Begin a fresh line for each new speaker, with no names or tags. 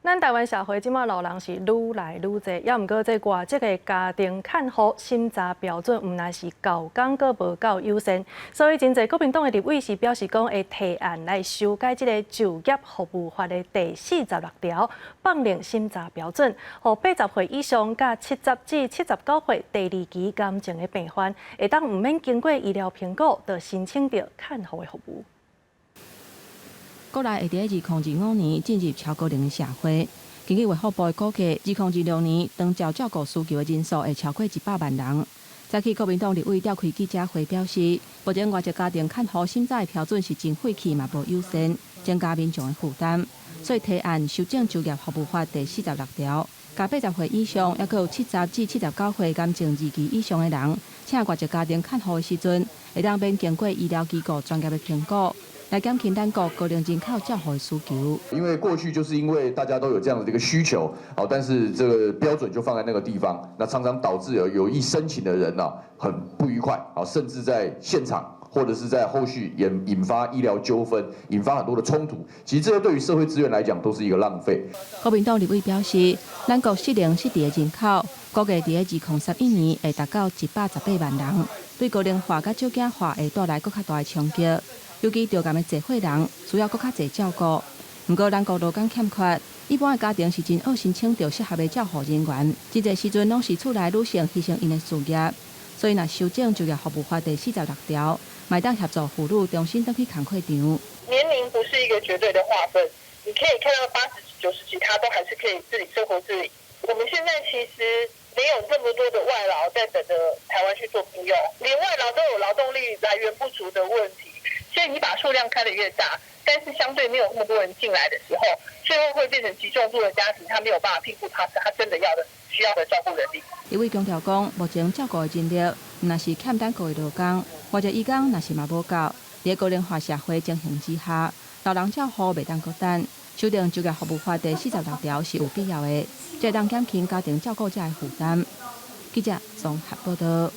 咱台灣社會這馬老人是愈來愈濟，猶毋過這外籍的家庭看護審查標準，毋但是厚工閣無夠友善，所以真濟國民黨的立委是表示講會提案來修改這個就業服務法的第46條，放寬審查標準，予80歲以上佮70至79歲第二期癌症的病患，會當毋免經過醫療評估，就申請著看護的服務。
國內會佇2025年進入超高齡的社會。根據衛福部的估計，2026年長照照顧需求的人數會超過100萬人。早起國民黨立委召開記者會表示，目前外籍家庭看護審查的標準是真廢去嘛無友善，增加民眾的負擔，所以提案修正就業服務法第四十六條，共80歲以上，猶閣有70至79歲癌症二期以上的人，請外籍家庭看護的時陣，會當免經過醫療機構專業的評估，來減輕咱國高齡人口照護的需求。
因為過去就是因為大家都有這樣的一個需求，好，但是這個標準就放在那個地方，那常常導致有意申請的人呢很不愉快，啊，甚至在現場或者是在後續引發醫療糾紛，引發很多的衝突。其實這個對於社會資源來講都是一個浪費。
國民黨立委表示，咱國失能失智的人口估計佇2031年會達到118萬人，對高齡化佮少子化會帶來閣較大的衝擊。尤其著癌的濟歲人需要閣較濟照顧。毋過，咱國勞工欠缺，一般的家庭是真惡申請著適合的照護人員，真濟時陣攏是厝內女性犧牲𪜶的事業。所以，若修正就業服務法第四十六條，嘛會當協助婦女重新轉去工課場。
年齡不是一個絕對的劃分，你可以看到80幾、90幾，他都還是可以自理生活自理。我們現在其實沒有這麼多的外勞在等着台灣去做聘用，連外勞都有勞動力來源不足的問題。所以你把數量開得越大，但是相對沒有那麼多人進來的時候，最後會變成極重度的家庭，他沒有辦法聘僱他真的要的需要的照顧人力。
立委強調講，目前照顧的人力，毋但是欠咱國的勞工，外籍移工若是嘛無夠，佇高齡化社會情形之下，老人照護袂當閣等，修訂就業服務法第四十六條是有必要的，才會當減輕家庭照顧者的負擔。記者綜合報道。